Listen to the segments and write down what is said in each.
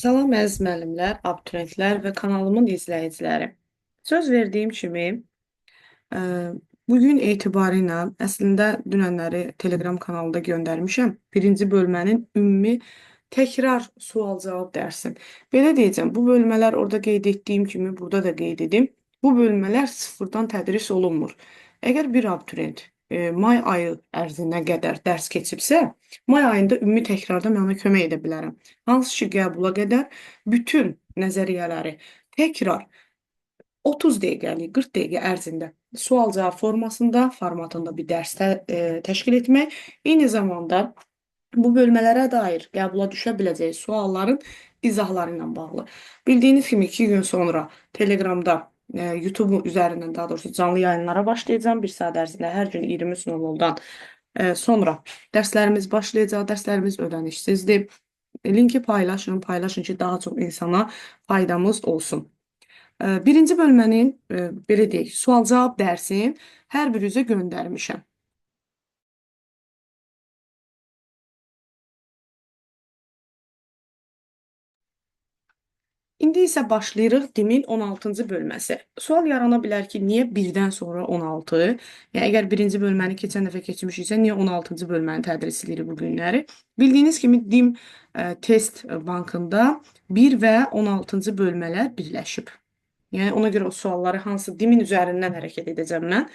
Salam əziz müəllimlər, abituriyentlər və kanalımın izləyiciləri. Söz verdiyim kimi, bugün etibarı ilə əslində dünənləri Telegram kanalında göndərmişəm. Birinci bölmənin ümumi təkrar sual-cavab dərsi. Belə deyəcəm, bu bölmələr orada qeyd etdiyim kimi burada da qeyd edim. Bu bölmələr sıfırdan tədris olunmur. Əgər bir abituriyent may ayı ərzinə qədər dərs keçibsə, may ayında ümumi təkrarda mən ona kömək edə bilərəm. Hansı ki, qəbula qədər bütün nəzəriyyələri təkrar 30 dəqiqəlik, 40 dəqiqə ərzində sual-cavab formasında, formatında bir dərs təşkil etmək, eyni zamanda bu bölmələrə dair qəbula düşə biləcəyi sualların izahları ilə bağlı. Bildiyiniz kimi 2 gün sonra Telegramda, YouTube üzərindən daha doğrusu canlı yayınlara başlayacağam. Bir saat ərzində hər gün 23:00-dan sonra dərslərimiz başlayacaq. Dərslərimiz ödənişsizdir. Linki paylaşın, paylaşın ki, daha çox insana faydamız olsun. Birinci bölmənin, belə deyək, sual-cavab dərsin hər birinizə göndərmişəm. İndi isə başlayırıq DİM-in 16-cı bölməsi. Sual yarana bilər ki, niyə birdən sonra 16? Yəni, əgər birinci bölməni keçən dəfə keçmişiksə, niyə 16-cı bölməni tədris edirik bu günləri? Bildiyiniz kimi DİM test bankında 1 və 16-cı bölmələr birləşib. Yəni, ona görə o sualları hansı DİM-in üzərindən hərəkət edəcəm mən.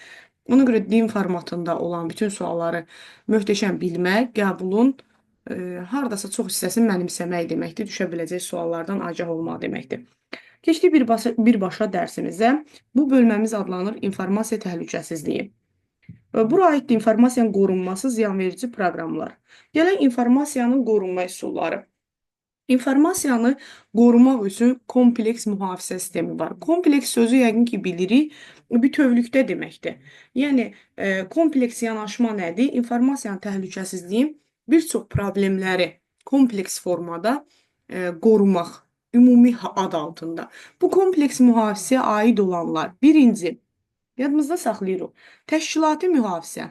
Ona görə DİM formatında olan bütün sualları möhtəşəm bilmək, qəbulun hardasa çox hissəsini mənimsəmək deməkdir, düşə biləcək suallardan agah olmaq deməkdir. Keçdik birbaşa dərsimizə. Bu bölməmiz adlanır informasiya təhlükəsizliyi. Bura aiddir informasiyanın qorunması, ziyanverici proqramlar. Gələk informasiyanın qorunma üsulları. İnformasiyanı qorumaq üçün kompleks mühafizə sistemi var. Kompleks sözü yəqin ki bilirik, bütövlükdə deməkdir. Yəni, kompleks yanaşma nədir? İnformasiyanın təhlükəsizliyin bir çox problemləri kompleks formada qorumaq, ümumi ad altında. Bu kompleks mühafizəyə aid olanlar, birinci, yadımızda saxlayırıq, təşkilati mühafizə.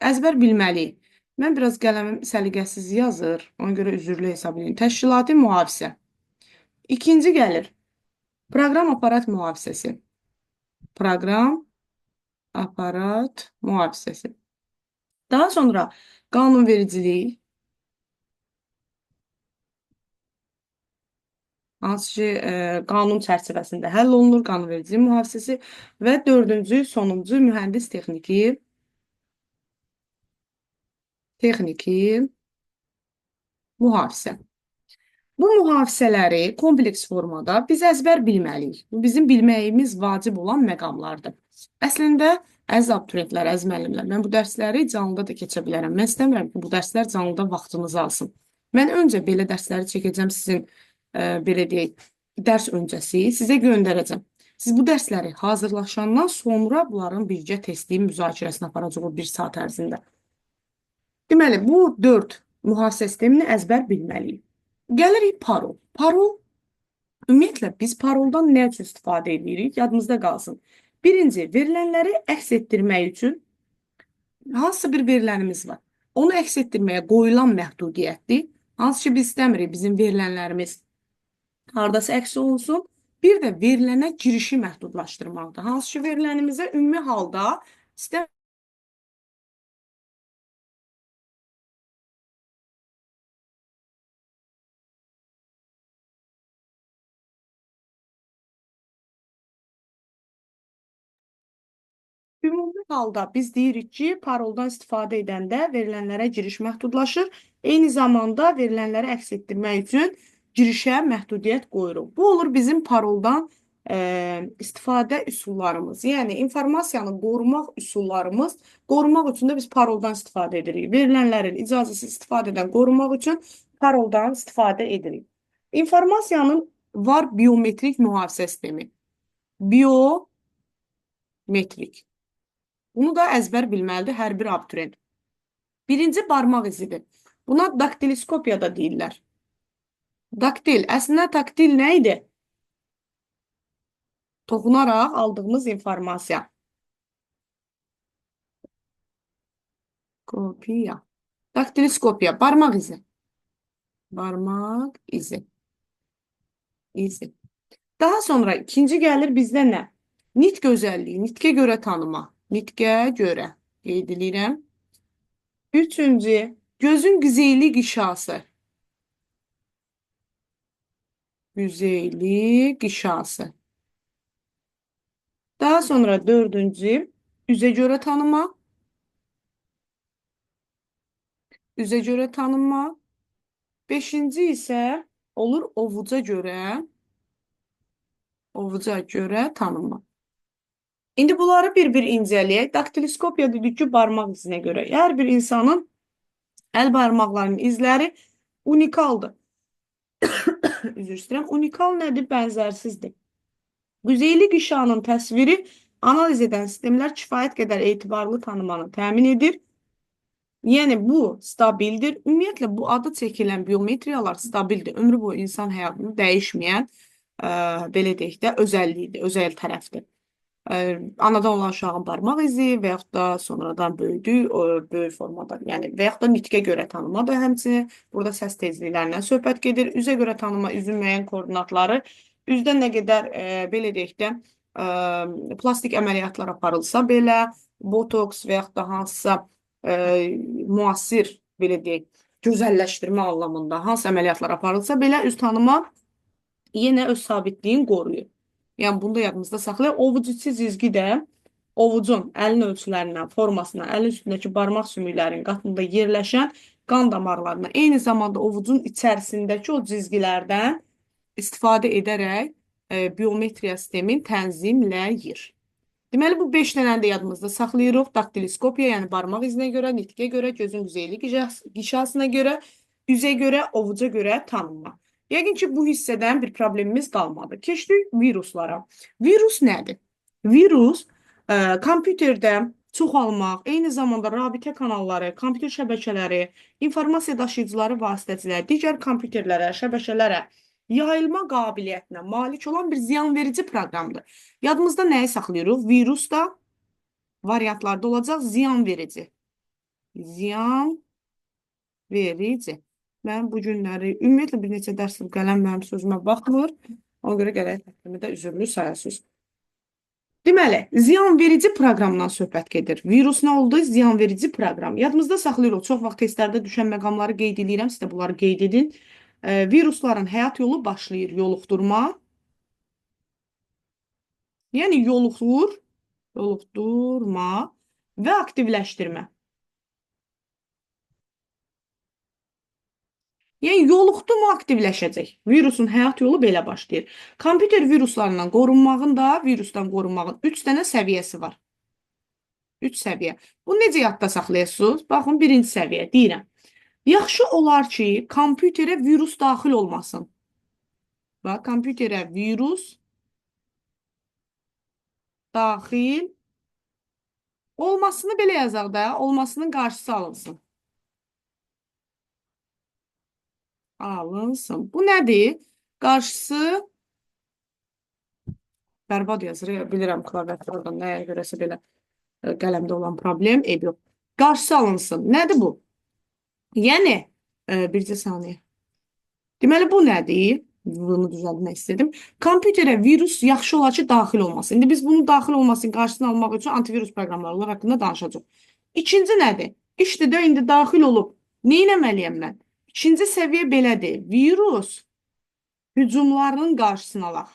Əzbər bilməliyik. Mən biraz qələmim səliqəsiz yazır, ona görə üzürlü hesab edin. Təşkilati mühafizə. İkinci gəlir, proqram aparat mühafizəsi. Proqram aparat mühafizəsi. Daha sonra qanunvericilik, hansı ki, qanun çərçivəsində həll olunur, qanunvericilik mühafizəsi və dördüncü, sonuncu mühəndis texniki mühafizə. Bu mühafizələri kompleks formada biz əzbər bilməliyik. Bu bizim bilməyimiz vacib olan məqamlardır. Əslində, əziz abituriyentlər, əziz müəllimlər, mən bu dərsləri canlıda da keçə bilərəm. Mən istəmirəm ki, bu dərslər canlıda vaxtınızı alsın. Mən öncə belə dərsləri çəkəcəm sizin, belə deyək, dərs öncəsi sizə göndərəcəm. Siz bu dərsləri hazırlaşandan sonra bunların bircə testi müzakirəsini aparacaq o bir saat ərzində. Deməli, bu 4 mühafizə sistemini əzbər bilməliyik. Gəlirik parol. Parol, ümumiyyətlə, biz paroldan nə üçün istifadə edirik? Yadımızda qalsın. Birinci, verilənləri əks etdirmək üçün hansısa bir verilənimiz var. Onu əks etdirməyə qoyulan məhdudiyyətdir. Hansı ki, biz istəmirik bizim verilənlərimiz haradasa əks olunsun. Bir də verilənə girişi məhdudlaşdırmaqdır. Hansı ki, verilənimizə ümumi halda istəmirik. Ümumi halda biz deyirik ki, paroldan istifadə edəndə verilənlərə giriş məhdudlaşır. Eyni zamanda verilənləri əks etdirmək üçün girişə məhdudiyyət qoyuruq. Bu olur bizim paroldan istifadə üsullarımız. Yəni, informasiyanı qorumaq üsullarımız, qorumaq üçün də biz paroldan istifadə edirik. Verilənlərin icazəsiz istifadədən qorumaq üçün paroldan istifadə edirik. İnformasiyanın var biometrik mühafizə sistemi. Biometrik. Bunu da əzbər bilməlidir hər bir abituriyent. Birinci barmaq izidir. Buna daktiliskopiya da deyirlər. Daktil. Əslində taktil nə idi? Toxunaraq aldığımız informasiya. Kopiya. Daktiliskopiya, barmaq izi. Barmaq izi. İzi. Daha sonra ikinci gəlir bizdə nə? Nitq özəlliyi, nitqə görə tanıma. Nitqə görə qeyd edirəm. Üçüncü, gözün qüzeyli qişası. Qüzeyli qişası. Daha sonra dördüncü, üzə görə tanıma. Üzə görə tanınma. Beşinci isə olur ovuca görə. Ovuca görə tanınma. İndi bunları bir-bir incələyək. Daktiloskopiya dedik ki, barmaq izinə görə. Hər bir insanın əl barmaqlarının izləri unikaldır. Üzr istəyirəm. Unikal nədir? Bənzərsizdir. Qüzeyli qişanın təsviri analiz edən sistemlər kifayət qədər etibarlı tanımanı təmin edir. Yəni bu stabildir. Ümumiyyətlə bu adı çəkilən biometriyalar stabildir. Ömrü boyu insan həyatını dəyişməyən belə deyək də özəlliyidir, özəl tərəfdir. Anadan olan uşağın barmaq izi və yaxud da sonradan böyüdü, o böyük formada, yəni və yaxud da nitqə görə tanıma da həmçinin burada səs tezliklərindən söhbət gedir. Üzə görə tanıma, üzün müəyyən koordinatları, üzdə nə qədər belə deyək də plastik əməliyyatlar aparılsa belə, botoks və yaxud da hansısa müasir belə deyək, gözəlləşdirmə anlamında hansı əməliyyatlar aparılsa belə üz tanıma yenə öz sabitliyini qoruyur. Yəni bunu da yadımızda saxlayaq. Ovuc içi cizgi də ovucun əlin ölçülərindən, formasına, əlin üstündəki barmaq sümüklərinin qatında yerləşən qan damarlarına, eyni zamanda ovucun içərisindəki o cizgilərdən istifadə edərək biometriya sistemini tənzimləyir. Deməli, bu 5 dənəni də yadımızda saxlayırıq. Daktiloskopiya, yəni barmaq izinə görə, nitqə görə, gözün qüzeyli qişasına görə, üzə görə, ovuca görə tanınma. Yəqin ki, bu hissədən bir problemimiz qalmadı. Keçdik viruslara. Virus nədir? Virus kompüterdə çoxalmaq, eyni zamanda rabitə kanalları, kompüter şəbəkələri, informasiya daşıyıcıları vasitəsilə digər kompüterlərə, şəbəkələrə yayılma qabiliyyətinə malik olan bir ziyanverici proqramdır. Yadımızda nəyi saxlayırıq? Virus da variantlarda olacaq ziyan verici. Ziyan verici. Mən bu günləri ümumiyyətlə bir neçə dərs qələm mənim sözümə baxmır. Ona görə gərək təqdimi də üzürlü sayasınız. Deməli, ziyan verici proqramdan söhbət gedir. Virus nə oldu? Ziyan verici proqram. Yadımızda saxlayırıq. Çox vaxt testlərdə düşən məqamları qeyd edirəm. Siz də bunları qeyd edin. Virusların həyat yolu başlayır yoluxdurma. Yəni yoluxur, yoluxdurma və aktivləşdirmə. Yəni yoluxdu mu aktivləşəcək. Virusun həyat yolu belə başlayır. Kompüter viruslarından qorunmağın da, virusdan qorunmağın 3 dənə səviyyəsi var. 3 səviyyə. Bunu necə yadda saxlayırsınız? Baxın, birinci səviyyə deyirəm. Yaxşı olar ki, kompüterə virus daxil olmasın. Bax, kompüterə virus daxil olmasını belə yazaq da, olmasının qarşısı alınsın. Alınsın. Bu nədir? Qarşısı bərbad yazır. Bilirəm klaviaturadan nəyə görəsə belə qələmdə olan problem, eyb yox. Qarşısı alınsın. Nədir bu? Yəni, bircə saniyə. Deməli, bu nədir? Bunu düzəltmək istədim. Kompüterə virus yaxşı olar ki, daxil olmasın. İndi biz bunun daxil olmasının qarşısını almaq üçün antivirus proqramları haqqında danışacağıq. İkinci nədir? İşdə də indi daxil olub. Nə etməliyəm mən? İkinci səviyyə belədir. Virus hücumlarının qarşısını alaq.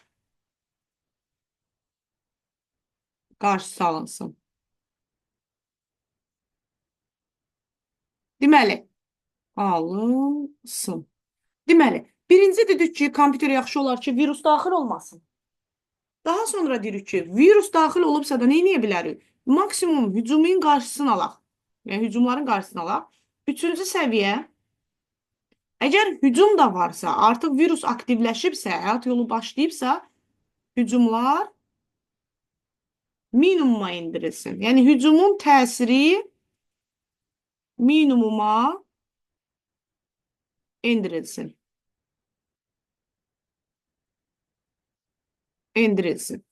Qarşısı alınsın. Deməli, alınsın. Deməli, birinci dedik ki, kompüterə yaxşı olar ki, virus daxil olmasın. Daha sonra deyirik ki, virus daxil olubsa da nə edə bilərik? Maksimum hücumun qarşısını alaq. Yəni, hücumların qarşısını alaq. Üçüncü səviyyə, əgər hücum da varsa, artıq virus aktivləşibsə, həyat yolu başlayıbsa, hücumlar minimuma endirilsin. Yəni, hücumun təsiri minimuma endirilsin. Endirilsin.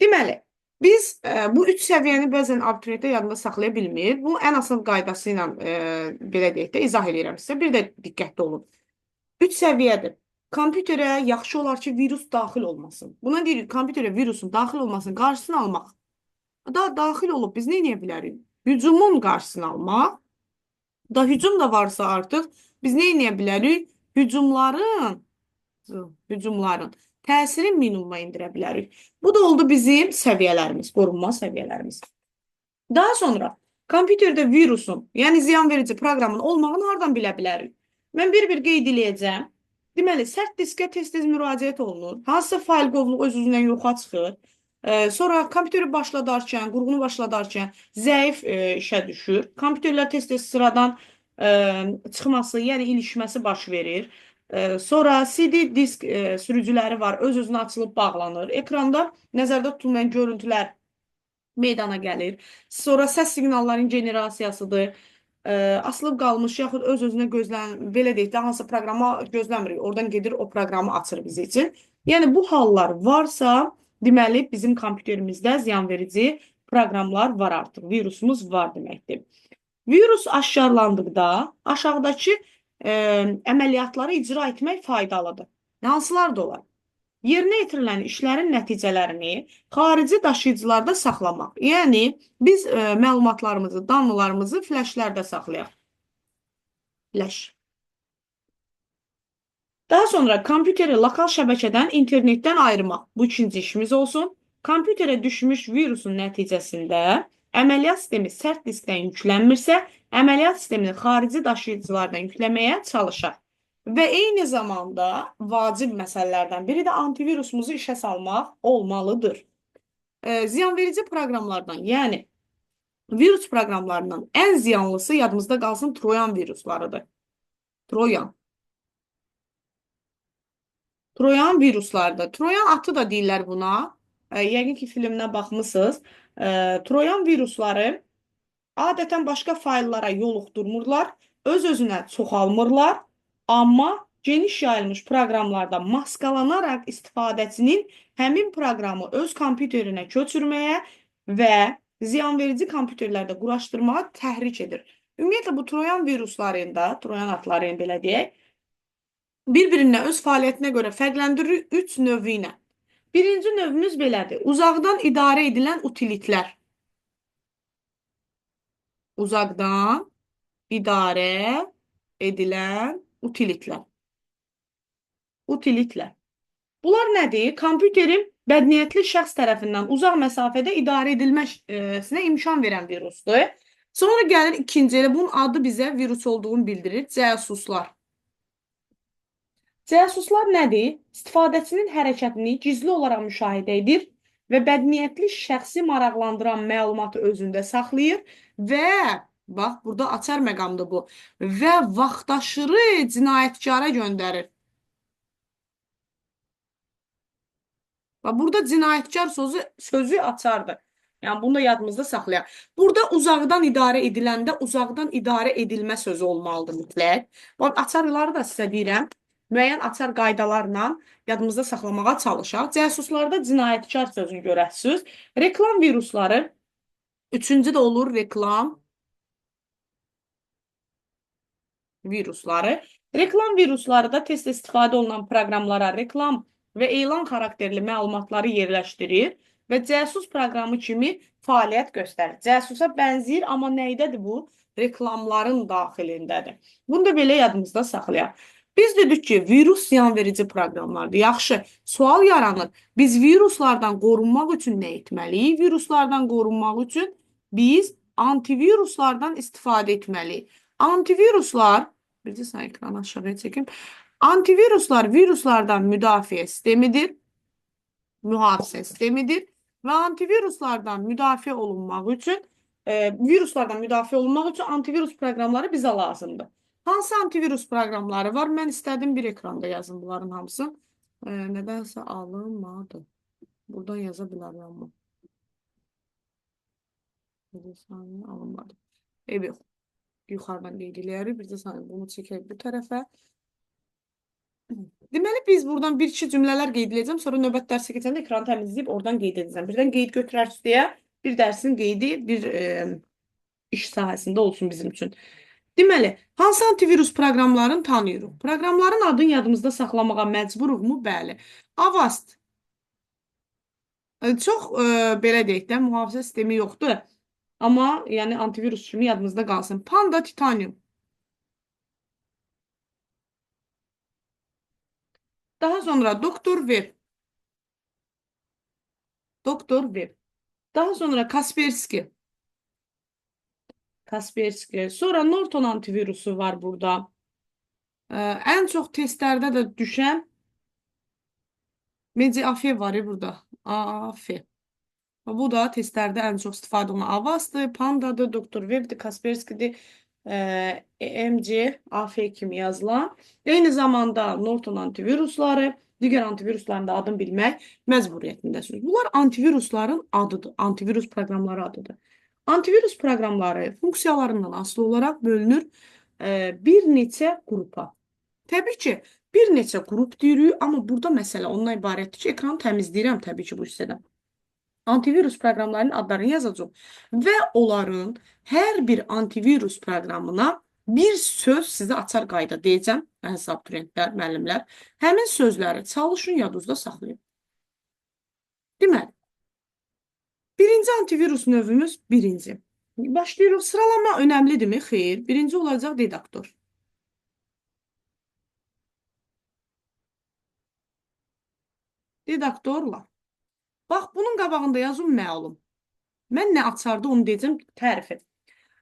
Deməli, biz bu üç səviyyəni bəzən abituriyentlər yadında saxlaya bilmir. Bunu ən asan qaydası ilə belə deyək də izah edirəm sizə. Bir də diqqətli olun. 3 səviyyədir. Kompüterə yaxşı olar ki, virus daxil olmasın. Buna deyirik, kompüterə virusun daxil olmasının qarşısını almaq. Daha daxil olub biz nə edə bilərik? Hücumun qarşısını almaq. Da hücum da varsa artıq biz nə edə bilərik? Hücumların təsirini minimuma endirə bilərik. Bu da oldu bizim səviyyələrimiz, qorunma səviyyələrimiz. Daha sonra kompüterdə virusun, yəni ziyan verici proqramın olmağını hardan bilə bilərik? Mən bir-bir qeyd eləyəcəm. Deməli, sərt diskə tez-tez müraciət olunur. Hansısa fayl qovluğu öz-özündən yoxa çıxır. Sonra kompüteri başladarkən, qurğunu başladarkən zəif işə düşür. Kompüterlər tez-tez sıradan çıxması, yəni ilişməsi baş verir. Sonra CD disk sürücüləri var, öz-özünə açılıb bağlanır. Ekranda nəzərdə tutulmayan görüntülər meydana gəlir. Sonra səs siqnallarının generasiyasıdır. Asılıb qalmış yaxud öz-özünə gözlən, belə deyək də, hansısa proqrama gözləmirik. Oradan gedir, o proqramı açır bizi üçün. Yəni, bu hallar varsa, deməli, bizim kompüterimizdə ziyanverici proqramlar var artıq. Virusumuz var deməkdir. Virus aşkarlandıqda aşağıdakı əməliyyatları icra etmək faydalıdır. Hansılar da olar? Yerinə yetirilən işlərin nəticələrini xarici daşıyıcılarda saxlamaq. Yəni, biz məlumatlarımızı, danlılarımızı fləşlərdə saxlayaq. Flash. Daha sonra kompüteri lokal şəbəkədən, internetdən ayırmaq. Bu ikinci işimiz olsun. Kompüterə düşmüş virusun nəticəsində əməliyyat sistemi sərt diskdən yüklənmirsə, əməliyyat sistemini xarici daşıyıcılardan yükləməyə çalışaq. Və eyni zamanda vacib məsələlərdən biri də antivirusumuzu işə salmaq olmalıdır. Ziyanverici proqramlardan, yəni virus proqramlarından ən ziyanlısı yadımızda qalsın Troyan viruslarıdır. Troyan. Troyan viruslarıdır. Troyan atı da deyirlər buna. Yəqin ki, filminə baxmısınız. Troyan virusları adətən başqa fayllara yoluxdurmurlar, öz-özünə çoxalmırlar. Amma geniş yayılmış proqramlarda maskalanaraq istifadəçinin həmin proqramı öz kompüterinə köçürməyə və ziyanverici kompüterlərdə quraşdırmağa təhrik edir. Ümumiyyətlə, bu Troyan viruslarında, Troyan atları, belə deyək, bir-birindən öz fəaliyyətinə görə fərqləndiririk 3 növü ilə. Birinci növümüz belədir. Uzaqdan idarə edilən utilitlər. Uzaqdan idarə edilən utilitlər. Utilitlər. Bunlar nədir? Kompüterin bədniyyətli şəxs tərəfindən uzaq məsafədə idarə edilməsinə imkan verən virusdur. Sonra gəlir ikinci, elə bunun adı bizə virus olduğunu bildirir. Cəsuslar. Cəsuslar nədir? İstifadəçinin hərəkətini gizli olaraq müşahidə edir və bədniyyətli şəxsi maraqlandıran məlumatı özündə saxlayır və bax, burada açar məqamdır bu. Və vaxtaşırı cinayətkara göndərir. Bax, burada cinayətkar sözü açardır. Yəni, bunu da yadımızda saxlayaq. Burada uzaqdan idarə ediləndə uzaqdan idarə edilmə sözü olmalıdır mütləq. Bax, açarları da sizə deyirəm. Müəyyən açar qaydalarla yadımızda saxlamağa çalışaq. Cəsuslarda cinayətkar sözünü görəsiniz. Reklam virusları. Üçüncü də olur reklam virusları. Reklam virusları da tez-tez istifadə olunan proqramlara reklam və elan xarakterli məlumatları yerləşdirir və cəsus proqramı kimi fəaliyyət göstərir. Cəsusa bənzəyir, amma nəydədir bu? Reklamların daxilindədir. Bunu da belə yadımızda saxlayaq. Biz dedik ki, virus ziyanverici proqramlardır. Yaxşı, sual yaranır. Biz viruslardan qorunmaq üçün nə etməliyik? Viruslardan qorunmaq üçün biz antiviruslardan istifadə etməliyik. Antiviruslar, bir saniye ekranı aşağıya çəkim. Antiviruslar viruslardan müdafiə sistemidir. Mühafizə sistemidir. Və antiviruslardan müdafiə olunmaq üçün, viruslardan müdafiə olunmaq üçün antivirus proqramları bizə lazımdır. Hansı antivirus proqramları var? Mən istədim bir ekranda yazım bunların hamısı. Nədənsə alınmadı. Buradan yaza bilərəm amma. Bir saniye alınmadı. Eyb yox. Yuxarıdan qeyd eləyərik. Bir də saniye bunu çəkək bu tərəfə. Deməli, biz buradan bir-iki cümlələr qeyd edəcəm. Sonra növbət dərsə keçəndə ekranı təmizləyib oradan qeyd edəcəm. Birdən qeyd götürərsiniz deyə bir dərsin qeydi bir iş sahəsində olsun bizim üçün. Deməli, hansı antivirus proqramlarını tanıyırıq? Proqramların adını yadımızda saxlamağa məcburuqmu? Bəli. Avast. Çox belə deyək də, mühafizə sistemi yoxdur. Amma yəni antivirus kimi yadımızda qalsın. Panda Titanium. Daha sonra Doktor Web. Doktor Web. Daha sonra Kaspersky. Kaspersky. Sonra Norton antivirusu var burada. Ən çox testlərdə də düşən McAfee var burada. AF. Bu da testlərdə ən çox istifadə olunan Avast'dır, Panda'dır, Doktor Web'dir, Kaspersky'dir, MC, AF kimi yazılan. Eyni zamanda Norton antivirusları, digər antivirusların da adını bilmək məcburiyyətindəsiniz. Bunlar antivirusların adıdır, antivirus proqramları adıdır. Antivirus proqramları funksiyalarından asılı olaraq bölünür bir neçə qrupa. Təbii ki, bir neçə qrup deyirik, amma burada məsələ ondan ibarətdir ki, ekranı təmizləyirəm təbii ki, bu hissədə. Antivirus proqramlarının adlarını yazacağım və onların hər bir antivirus proqramına bir söz sizə açar qayda deyəcəm, əziz abituriyentlər, müəllimlər. Həmin sözləri çalışın, yadınızda saxlayın. Deməli, birinci antivirus növümüz birinci. Başlayırıq. Sıralama önəmlidirmi? Xeyr. Birinci olacaq dedaktor. Dedaktorlar. Bax, bunun qabağında yazın məlum. Mən nə açardı onu deyəcəm, tərif et.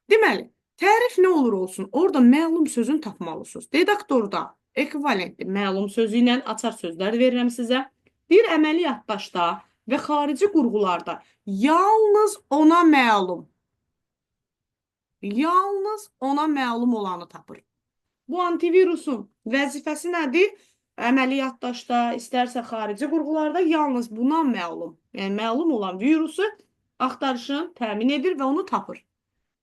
Deməli, tərif nə olur olsun, orada məlum sözünü tapmalısınız. Dedaktorda ekvivalentli məlum sözü ilə açar sözlər verirəm sizə. Bir əməliyyatdaşda və xarici qurğularda yalnız ona məlum, yalnız ona məlum olanı tapır. Bu antivirusun vəzifəsi nədir? Əməliyyatdaşda, istərsə xarici qurğularda yalnız buna məlum, yəni məlum olan virusu axtarışını təmin edir və onu tapır.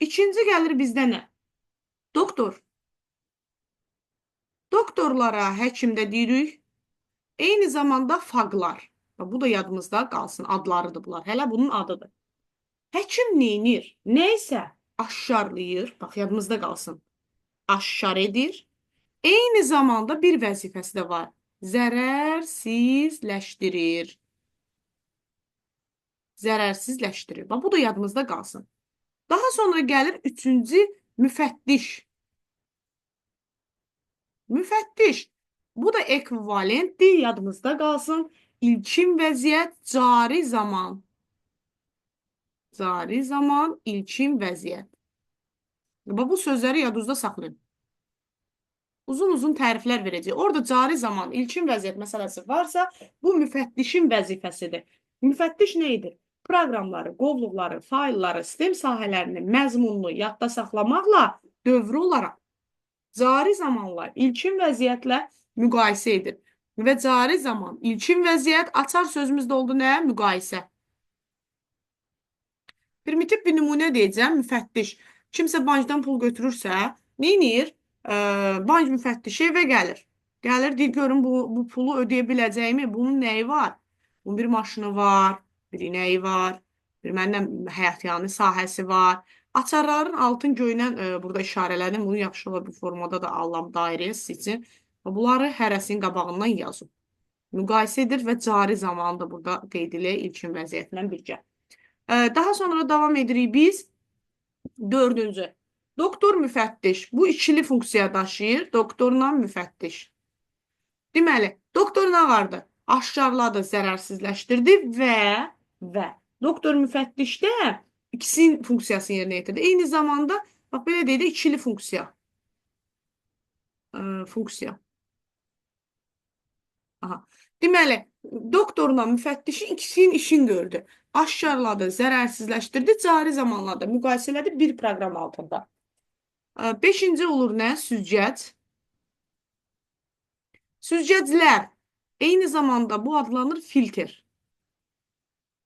İkinci gəlir bizdə nə? Doktor. Doktorlara həkim də deyirik. Eyni zamanda faqlar. Bu da yadımızda qalsın, adlarıdır bunlar. Hələ bunun adıdır. Həkim neynir? Nəysə aşkarlayır. Bax, yadımızda qalsın. Aşkar edir. Eyni zamanda bir vəzifəsi də var. Zərərsizləşdirir. Zərərsizləşdirir. Bax, bu da yadımızda qalsın. Daha sonra gəlir üçüncü müfəttiş. Müfəttiş. Bu da ekvivalentdir, yadımızda qalsın. İlkin vəziyyət, cari zaman. Cari zaman, ilkin vəziyyət. Bax, bu sözləri yadınızda saxlayın. Uzun-uzun təriflər verəcək. Orada cari zaman, ilkin vəziyyət məsələsi varsa, bu müfəttişin vəzifəsidir. Müfəttiş nə edir? Proqramları, qovluqları, faylları, sistem sahələrinin məzmununu yadda saxlamaqla dövrü olaraq cari zamanla, ilkin vəziyyətlə müqayisə edir. Və cari zaman, ilkin vəziyyət, açar sözümüzdə oldu nə? Müqayisə. Primitiv bir nümunə deyəcəm, müfəttiş. Kimsə bankdan pul götürürsə, nə edir? Bank müfəttişi evə gəlir. Gəlir, deyir, görün bu pulu ödəyə biləcəyimi, bunun nəyi var? Bunun bir maşını var, bir inəyi var, bir məndən həyətyanı sahəsi var. Açarların altın göynən burada işarələdim. Bunu yaxşı olar bu formada da alıram dairəyə seçin. Bunları hərəsinin qabağından yazın. Müqayisə edir və cari zamanı da burada qeyd eləyək ilkin vəziyyətlə birgə. Daha sonra davam edirik biz. Dördüncü. Doktor müfəttiş. Bu ikili funksiya daşıyır. Doktorla müfəttiş. Deməli, doktor nə vardı? Aşkarladı, zərərsizləşdirdi və doktor müfəttiş də ikisinin funksiyasını yerinə yetirdi. Eyni zamanda, bax belə deyək də, ikili funksiya. Funksiya. Aha. Deməli, doktorla müfəttişin ikisinin işini gördü. Aşkarladı, zərərsizləşdirdi, cari zamanlarda müqayisə elədi bir proqram altında. Beşinci olur nə? Süzgəc. Süzgəclər. Eyni zamanda bu adlanır filter.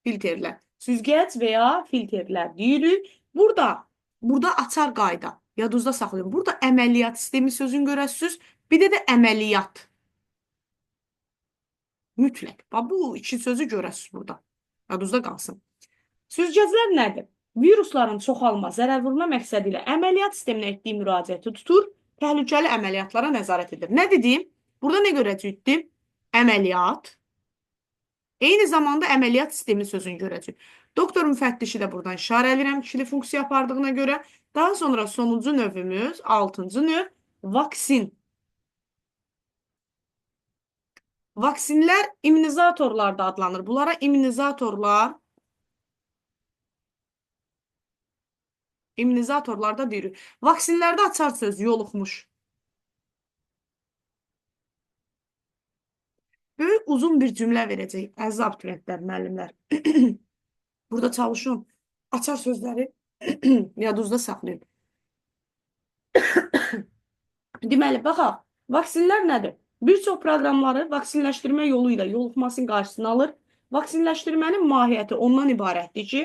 Filterlər. Süzgəc və ya filterlər deyirik. Burada açar qayda. Yadınızda saxlayın. Burada əməliyyat sistemi sözünü görəsiniz. Bir də əməliyyat. Mütləq. Bax, bu iki sözü görəsiniz burada. Yadınızda qalsın. Süzgəclər nədir? Virusların çoxalma, zərər vurma məqsədi ilə əməliyyat sisteminə etdiyi müraciəti tutur, təhlükəli əməliyyatlara nəzarət edir. Nə dedim? Burada nə görəcəkdim? Əməliyyat. Eyni zamanda əməliyyat sistemi sözünü görəcək. Doktor müfəttişi də buradan işarə edirəm ikili funksiya apardığına görə. Daha sonra sonuncu növümüz, 6-cı növ vaksin. Vaksinlər immunizatorlar da adlanır. Bunlara immunizatorlar da deyirik. Vaksinlərdə açar söz yoluxmuş. Böyük uzun bir cümlə verəcək. Əziz abituriyentlər, müəllimlər. Burada çalışın. Açar sözləri yadınızda saxlayın. Deməli, baxaq. Vaksinlər nədir? Bir çox proqramları vaksinləşdirmə yolu ilə yoluxmasının qarşısını alır. Vaksinləşdirmənin mahiyyəti ondan ibarətdir ki,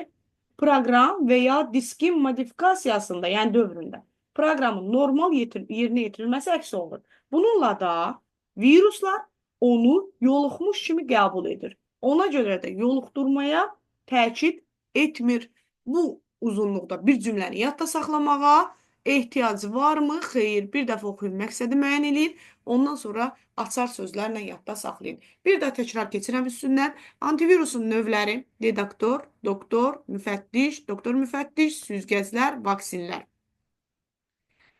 proqram və ya diskin modifikasiyasında, yəni dövründə proqramın normal yerinə yetirilməsi əks olunur. Bununla da viruslar onu yoluxmuş kimi qəbul edir. Ona görə də yoluxdurmaya təkid etmir. Bu uzunluqda bir cümləni yadda saxlamağa ehtiyac varmı? Xeyr. Bir dəfə oxuyun, məqsədi müəyyən eləyin. Ondan sonra açar sözlərlə yadda saxlayın. Bir də təkrar keçirəm üstündən. Antivirusun növləri: dedaktor, doktor, müfəttiş, doktor müfəttiş, süzgəclər, vaksinlər.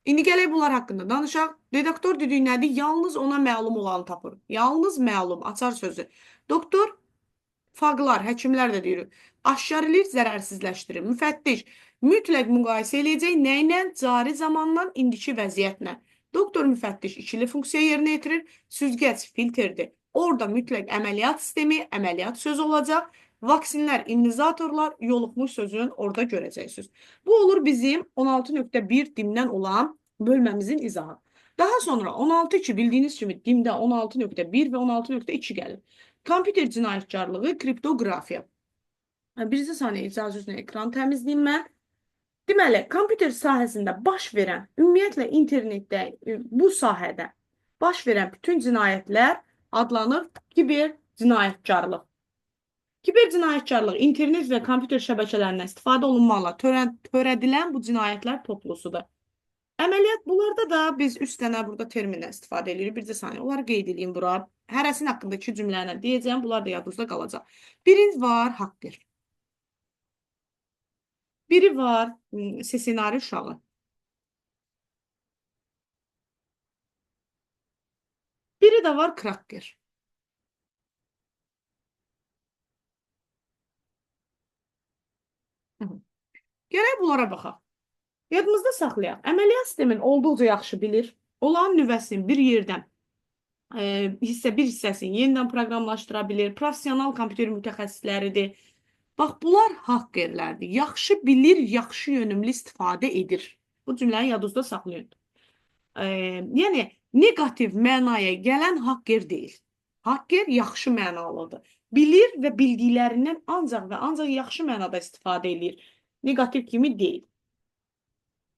İndi gələk bunlar haqqında danışaq. Dedaktor dediyi nədir? Yalnız ona məlum olanı tapır. Yalnız məlum, açar sözü. Doktor, faqlar, həkimlər də deyirik. Aşkar eləyir, zərərsizləşdirir. Müfəttiş mütləq müqayisə eləyəcək nə ilə? Cari zamanla, indiki vəziyyətlə. Doktor müfəttiş ikili funksiya yerinə yetirir. Süzgəc filtrdir. Orada mütləq əməliyyat sistemi, əməliyyat sözü olacaq. Vaksinlər, immunizatorlar, yoluxmuş sözünü orada görəcəksiniz. Bu olur bizim 16.1 dimdən olan bölməmizin izahı. Daha sonra 16.2 bildiyiniz kimi dimdə 16.1 və 16.2 gəlir. Kompüter cinayətkarlığı, kriptoqrafiya. Bircə saniyə icazə üzrə ekran təmizləyim mən. Deməli, kompüter sahəsində baş verən, ümumiyyətlə internetdə bu sahədə baş verən bütün cinayətlər adlanır kiber cinayətkarlıq. Kiber cinayətkarlıq internet və kompüter şəbəkələrindən istifadə olunmaqla törədilən bu cinayətlər toplusudur. Əməliyyat bunlarda da biz 3 dənə burada termindən istifadə edirik. Bircə saniyə, onları qeyd edeyim bura. Hərəsinin haqqında 2 cümlə ilə deyəcəyəm. Bunlar da yadınızda qalacaq. Biri var hacker. Biri var sesinari uşağı. Biri də var cracker. Gələk bunlara baxaq. Yadımızda saxlayaq. Əməliyyat sistemin olduqca yaxşı bilir. Olan nüvəsini bir yerdən bir hissəsini yenidən proqramlaşdıra bilir. Professional kompüter mütəxəssisləridir. Bax, bunlar hackerlərdir. Yaxşı bilir, yaxşı yönümlü istifadə edir. Bu cümləni yadınızda saxlayın. Yəni, neqativ mənaya gələn hacker deyil. Hacker yaxşı mənalıdır. Bilir və bildiklərindən ancaq və ancaq yaxşı mənada istifadə edir. Neqativ kimi deyil.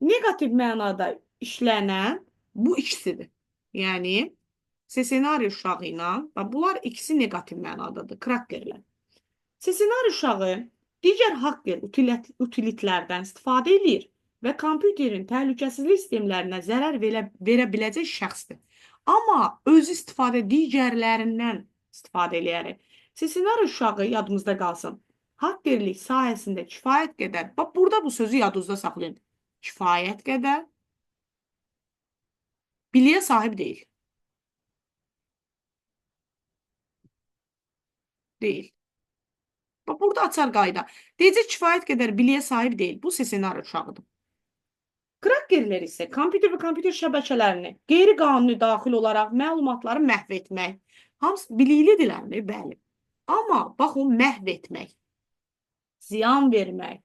Neqativ mənada işlənən bu ikisidir. Yəni, sesenari uşağı ilə, bunlar ikisi neqativ mənadadır, crackerlər. Sesenari uşağı digər hacker utilitlərdən istifadə edir və kompüterin təhlükəsizlik sistemlərinə zərər verə biləcək şəxsdir. Amma özü istifadə digərlərindən istifadə eləyərək. Sesenari uşağı yadımızda qalsın. Hackerlik sahəsində kifayət qədər, bax burada bu sözü yadınızda saxlayın. Kifayət qədər biliyə sahib deyil. Deyil. Bax, burada açar qayda. Deyəcək kifayət qədər biliyə sahib deyil. Bu sesenari uşağıdır. Crackerlər isə kompüter və kompüter şəbəkələrini qeyri-qanuni daxil olaraq məlumatları məhv etmək. Hamısı biliklidirlərmi? Bəli. Amma bax o məhv etmək, ziyan vermək,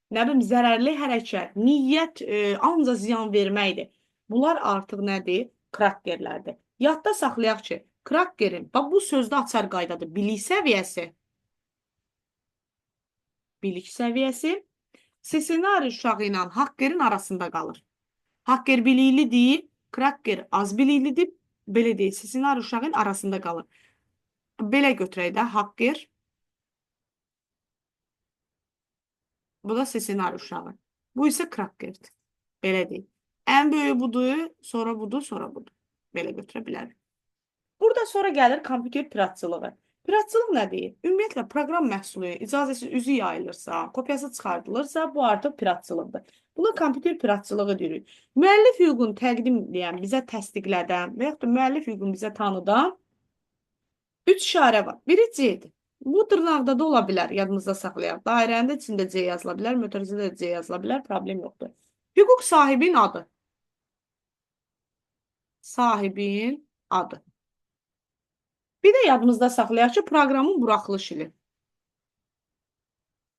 nə bilim, zərərli hərəkət, niyyət ancaq ziyan verməkdir. Bunlar artıq nədir? Crackerlərdir. Yadda saxlayaq ki, crackerin, bax bu sözdə açar qaydadır, bilik səviyyəsi, sesenari uşağı ilə hackerin arasında qalır. Hacker bilikli deyil, cracker az biliklidir, belə deyil, sesenari uşağın arasında qalır. Belə götürək də, hacker Bu da ssenari uşağı. Bu isə Crackerdir. Belə deyək. Ən böyüyü budur, sonra budur, sonra budur. Belə götürə bilərik. Burada sonra gəlir kompüter piratçılığı. Piratçılıq nə deyir? Ümumiyyətlə, proqram məhsulu icazəsiz üzü yayılırsa, kopyası çıxardılırsa, bu artıq piratçılıqdır. Buna kompüter piratçılığı deyirik. Müəllif hüququnu təqdim edən, bizə təsdiqlədən və yaxud da müəllif hüququnu bizə tanıdan 3 işarə var. Biri C-dir. Bu dırnaqda da ola bilər, yadımızda saxlayaq. Dairənin də içində C yazıla bilər, mötərizədə də C yazıla bilər, problem yoxdur. Hüquq sahibinin adı. Sahibin adı. Bir də yadımızda saxlayaq ki, proqramın buraxılış ili.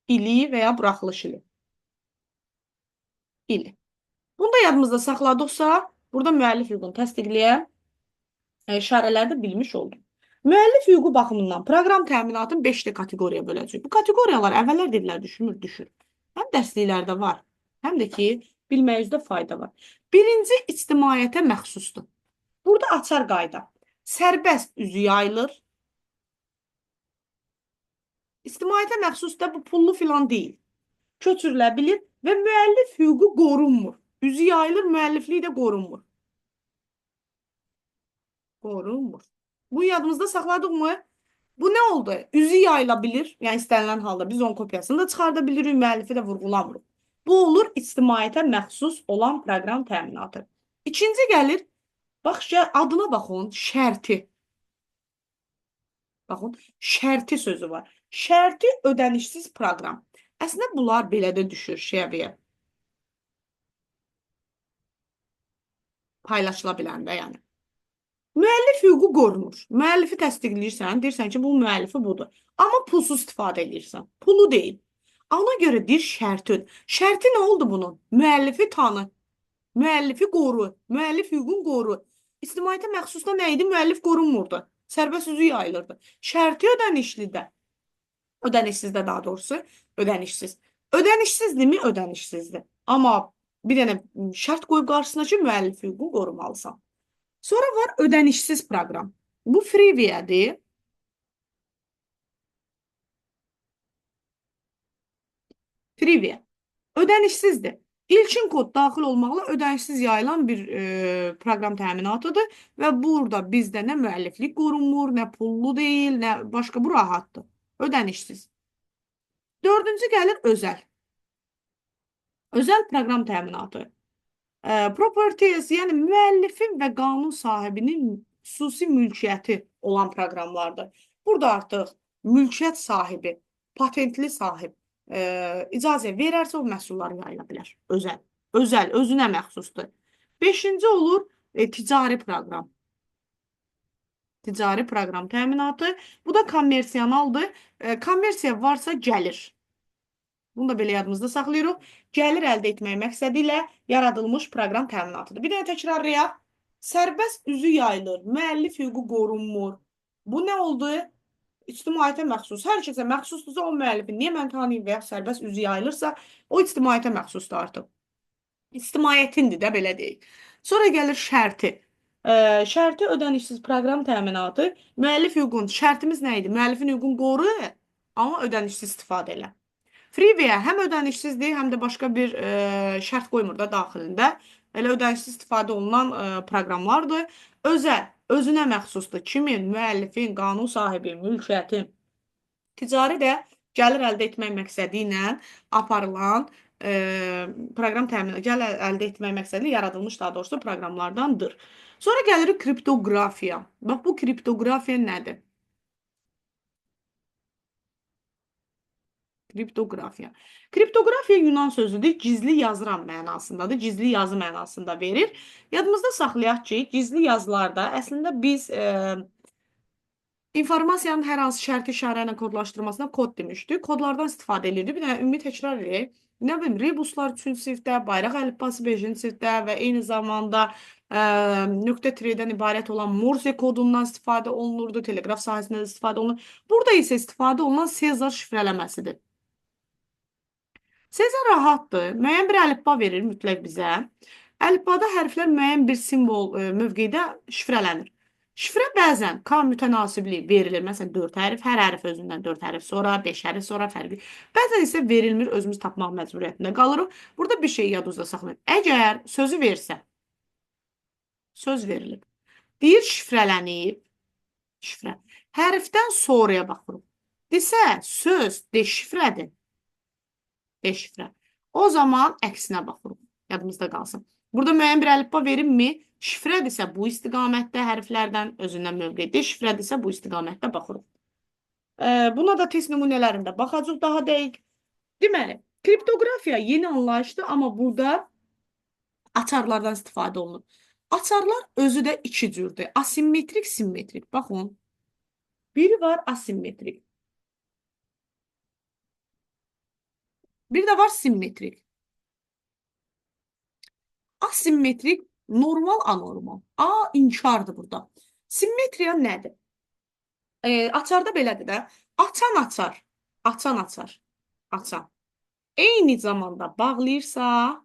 İli və ya buraxılış ili. İli. Bunu da yadımızda saxladıqsa, burada müəllif hüququnu təsdiqləyən işarələri də bilmiş olduq. Müəllif hüququ baxımından proqram təminatını 5 də kateqoriyaya böləcəyik. Bu kateqoriyalar əvvəllər dedilər düşmür, düşür. Həm dərsliklərdə var, həm də ki, bilməyinizdə fayda var. Birinci, ictimaiyyətə məxsusdur. Burada açar qayda. Sərbəst üzü yayılır. İctimaiyyətə məxsus da bu pullu filan deyil. Köçürülə bilir və müəllif hüququ qorunmur. Üzü yayılır, müəllifliyi də qorunmur. Qorunmur. Bu yadımızda saxladıq mı? Bu nə oldu? Üzü yayıla bilir. Yəni istənilən halda biz onun kopyasını da çıxarda bilirik, müəllifi də vurğulamırıq. Bu olur ictimaiyyətə məxsus olan proqram təminatı. İkinci gəlir, bax adına baxın, şərti. Baxın, şərti sözü var. Şərti ödənişsiz proqram. Əslində bunlar belə də düşür şəviyə. Paylaşıla biləndə yəni. Müəllif hüququ qorunur. Müəllifi təsdiqləyirsən, deyirsən ki, bu müəllifi budur. Amma pulsuz istifadə edirsən. Pulu deyil. Ona görə deyir şərti öd. Şərti nə oldu bunun? Müəllifi tanı. Müəllifi qoru. Müəllif hüququnu qoru. İctimaiyyətə məxsusda nə idi? Müəllif qorunmurdu. Sərbəst üzü yayılırdı. Şərti ödənişlidə. Ödənişsizdə daha doğrusu. Ödənişsiz. Ödənişsizdirmi? Ödənişsizdir. Amma bir dənə şərt qoyub qarşısına ki, müəllif hüququnu qorumalısan. Sonra var ödənişsiz proqram. Bu freeware-dir. Freeware. Ödənişsizdir. İlkin kod daxil olmaqla ödənişsiz yayılan bir proqram təminatıdır və burada bizdə nə müəlliflik qorunmur, nə pullu deyil, nə başqa, bu rahatdır. Ödənişsiz. Dördüncü gəlir özəl. Özəl proqram təminatı. Properties, yəni müəllifin və qanun sahibinin xüsusi mülkiyyəti olan proqramlardır. Burada artıq mülkiyyət sahibi, patentli sahib icazə verərsə o məhsullar yayıla bilər. Özəl. Özəl, özünə məxsusdur. Beşinci olur ticari proqram. Ticari proqram təminatı. Bu da kommersiyanaldır. Kommersiya varsa gəlir. Bunu da belə yadımızda saxlayırıq. Gəlir əldə etmək məqsədi ilə yaradılmış proqram təminatıdır. Bir dənə təkrarlayaq. Sərbəst üzü yayılır. Müəllif hüququ qorunmur. Bu nə oldu? İctimaiyyətə məxsus. Hər kəsə məxsusdursa o müəllifi niyə mən tanıyım və ya sərbəst üzü yayılırsa, o ictimaiyyətə məxsusdur artıq. İctimaiyyətindir də, belə deyək. Sonra gəlir şərti. Şərti ödənişsiz proqram təminatı. Müəllif hüququn, şərtimiz nə idi? Müəllifin hüququnu qoru, amma ödənişsiz istifadə elə. Freeware həm ödənişsizdir, həm də başqa bir şərt qoymur da daxilində. Elə ödənişsiz istifadə olunan proqramlardır. Özəl, özünə məxsusdur. Kimin? Müəllifin, qanun sahibi, mülkiyyətin. Ticari də gəlir əldə etmək məqsədi ilə aparılan proqram təminatı, gəlir əldə etmək məqsədi ilə yaradılmış daha doğrusu proqramlardandır. Sonra gəlirik kriptoqrafiya. Bax, bu kriptoqrafiya nədir? Kriptoqrafiya. Kriptoqrafiya Yunan sözüdür. Gizli yazıram mənasındadır. Gizli yazı mənasında verir. Yadımızda saxlayaq ki, gizli yazılarda əslində biz informasiyanın hər hansı şərti işarə ilə kodlaşdırılmasına kod demişdik. Kodlardan istifadə edirdik. Bir dənə ümumi təkrar edək. Nə bilim, rebuslar 3-cü sinifdə, bayraq əlifbası 5-ci sinifdə və eyni zamanda nöqtə tirədən ibarət olan Morse kodundan istifadə olunurdu, teleqraf sahəsində də istifadə olunur. Burada isə istifadə olunan Sezar şifrələməsidir. Sezar rahatdır. Müəyyən bir əlifba verir mütləq bizə. Əlifbada hərflər müəyyən bir simvol mövqedə şifrələnir. Şifrə bəzən K mütənasibli verilir. Məsələn, 4 hərf, hər hərf özündən 4 hərf sonra, 5 hərf sonra fərqli. Bəzən isə verilmir, özümüz tapmaq məcburiyyətində qalırıq. Burada bir şey yadınızda saxlayın. Əgər sözü versə, söz verilib, deyir şifrələnib, şifrə. Hərfdən sonraya baxırıq. Desə, söz deşifrədir. Deşifrə. O zaman əksinə baxırıq. Yadımızda qalsın. Burada müəyyən bir əlifba verilmi? Şifrədirsə bu istiqamətdə hərflərdən özündən mövqe, deşifrədirsə bu istiqamətdə baxırıq. Buna da test nümunələrində baxacaq daha dəqiq. Deməli, kriptoqrafiya yeni anlayışdır, amma burada açarlardan istifadə olunur. Açarlar özü də iki cürdür. Asimetrik, simmetrik. Baxın. Biri var asimetrik. Bir də var simmetrik. Asimetrik, normal, anormal. A inkardır burada. Simmetriya nədir? Açarda belədir də. Açan açar. Açan açar. Açan. Eyni zamanda bağlayırsa,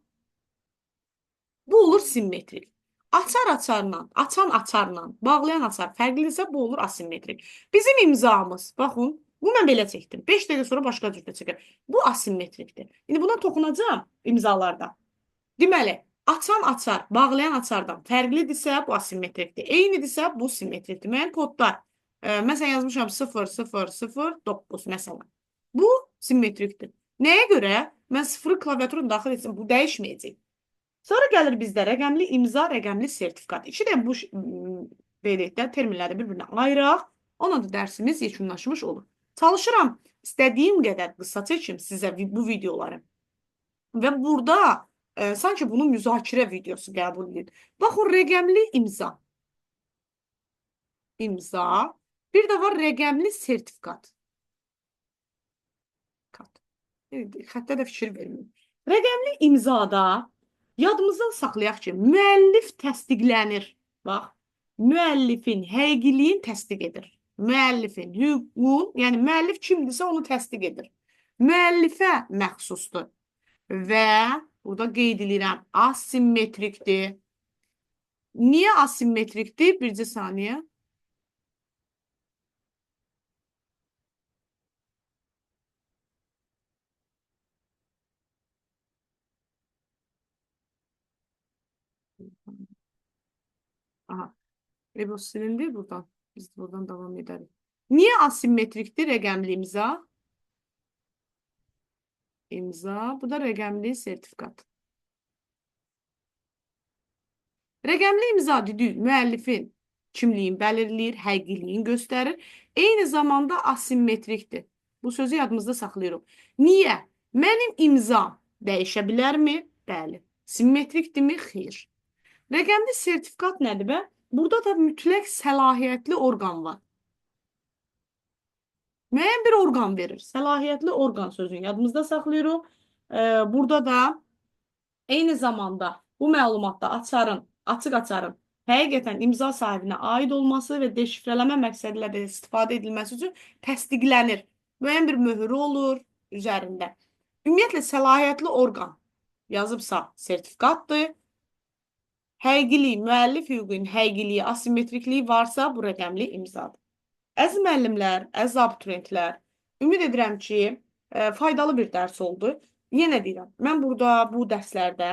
bu olur simmetrik. Açar açarla, açan açarla, bağlayan açar fərqlidirsə, bu olur asimetrik. Bizim imzamız, baxın, bu mən belə çəkdim. 5 dəqiqə sonra başqa cürdə çəkirəm. Bu asimetrikdir. İndi buna toxunacağam imzalarda. Deməli, açan açar, bağlayan açardan fərqlidirsə, bu asimetrikdir. Eynidirsə, bu simmetrikdir. Müəyyən kodlar. Məsələn, yazmışam 0, 0, 0, 9 məsələn. Bu simmetrikdir. Nəyə görə? Mən sıfırı klaviaturun daxil etsəm, bu dəyişməyəcək. Sonra gəlir bizdə rəqəmli imza, rəqəmli sertifikat. İki də bu belə də terminləri bir-birinə ayıraq. Onunla da dərsimiz yekunlaşmış olur. Çalışıram istədiyim qədər qısa çəkim sizə bu videoları. Və burada sanki bunu müzakirə videosu qəbul edin. Baxın, rəqəmli imza. İmza. Bir də var rəqəmli sertifikat. Xəttə də fikir verməyin. Rəqəmli imzada yadımızda saxlayaq ki, müəllif təsdiqlənir. Bax, müəllifin həqiqiliyini təsdiq edir. Müəllifin hüququn, yəni müəllif kimdirsə onu təsdiq edir. Müəllifə məxsusdur. Və burada qeyd edirəm, asimetrikdir. Niyə asimetrikdir? Bircə saniyə. Aha. Bu silindi buradan. Biz buradan davam edərik. Niyə asimetrikdir rəqəmli imza? İmza. Bu da rəqəmli sertifikat. Rəqəmli imza dedik, müəllifin kimliyini belirləyir, həqiqiliyini göstərir. Eyni zamanda asimetrikdir. Bu sözü yadımızda saxlayırıq. Niyə? Mənim imzam dəyişə bilərmi? Bəli. Simmetrikdirmi? Xeyr. Rəqəmli sertifikat nədir bə? Burada da mütləq səlahiyyətli orqan var. Müəyyən bir orqan verir. Səlahiyyətli orqan sözünü yadımızda saxlayırıq. Burada da eyni zamanda bu məlumatda açarın, açıq açarın həqiqətən imza sahibinə aid olması və deşifrələmə məqsədi ilə də istifadə edilməsi üçün təsdiqlənir. Müəyyən bir möhürü olur üzərində. Ümumiyyətlə, səlahiyyətli orqan yazıbsa sertifikatdır. Həqiqiliyi, müəllif hüququnun həqiqiliyi, asimetrikliyi varsa, bu rəqəmli imzadır. Əziz müəllimlər, əziz abituriyentlər, ümid edirəm ki, faydalı bir dərs oldu. Yenə deyirəm, mən burada bu dərslərdə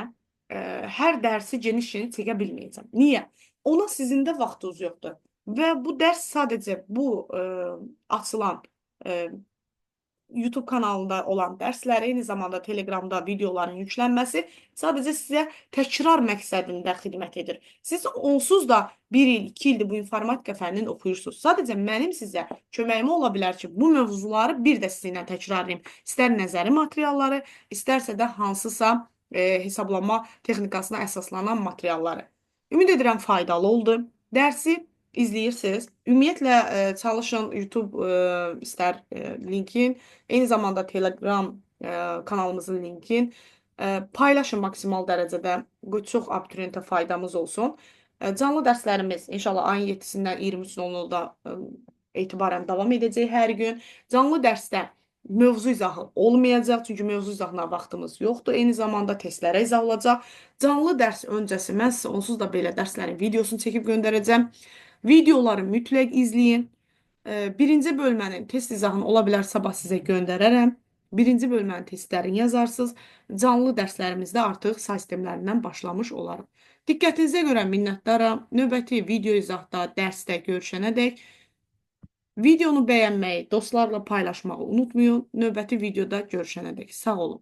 hər dərsi geniş-geniş çəkə bilməyəcəm. Niyə? Ona sizin də vaxtınız yoxdur. Və bu dərs sadəcə bu açılan YouTube kanalında olan dərslər, eyni zamanda Telegramda videoların yüklənməsi sadəcə sizə təkrar məqsədində xidmət edir. Siz onsuz da 1 il, 2 ildir bu informatika fənnini oxuyursunuz. Sadəcə mənim sizə köməyim ola bilər ki, bu mövzuları bir də sizinlə təkrarlayım. İstər nəzəri materialları, istərsə də hansısa hesablama texnikasına əsaslanan materialları. Ümid edirəm faydalı oldu. Dərsi izləyirsiniz. Ümumiyyətlə çalışın YouTube istər linkin, eyni zamanda Telegram kanalımızın linkin paylaşın maksimal dərəcədə. Çox abituriyentə faydamız olsun. Canlı dərslərimiz inşallah ayın 7-sindən 23:00-da etibarən davam edəcək hər gün. Canlı dərsdə mövzu izahı olmayacaq, çünki mövzu izahına vaxtımız yoxdur. Eyni zamanda testlərə izah olacaq. Canlı dərs öncəsi mən sizə onsuz da belə dərslərin videosunu çəkib göndərəcəm. Videoları mütləq izləyin. Birinci bölmənin test izahını ola bilər sabah sizə göndərərəm. Birinci bölmənin testlərini yazarsınız. Canlı dərslərimizdə artıq say sistemlərindən başlamış olarıq. Diqqətinizə görə minnətdaram. Növbəti video izahda, dərsdə görüşənədək videonu bəyənməyi, dostlarla paylaşmağı unutmayın. Növbəti videoda görüşənədək sağ olun.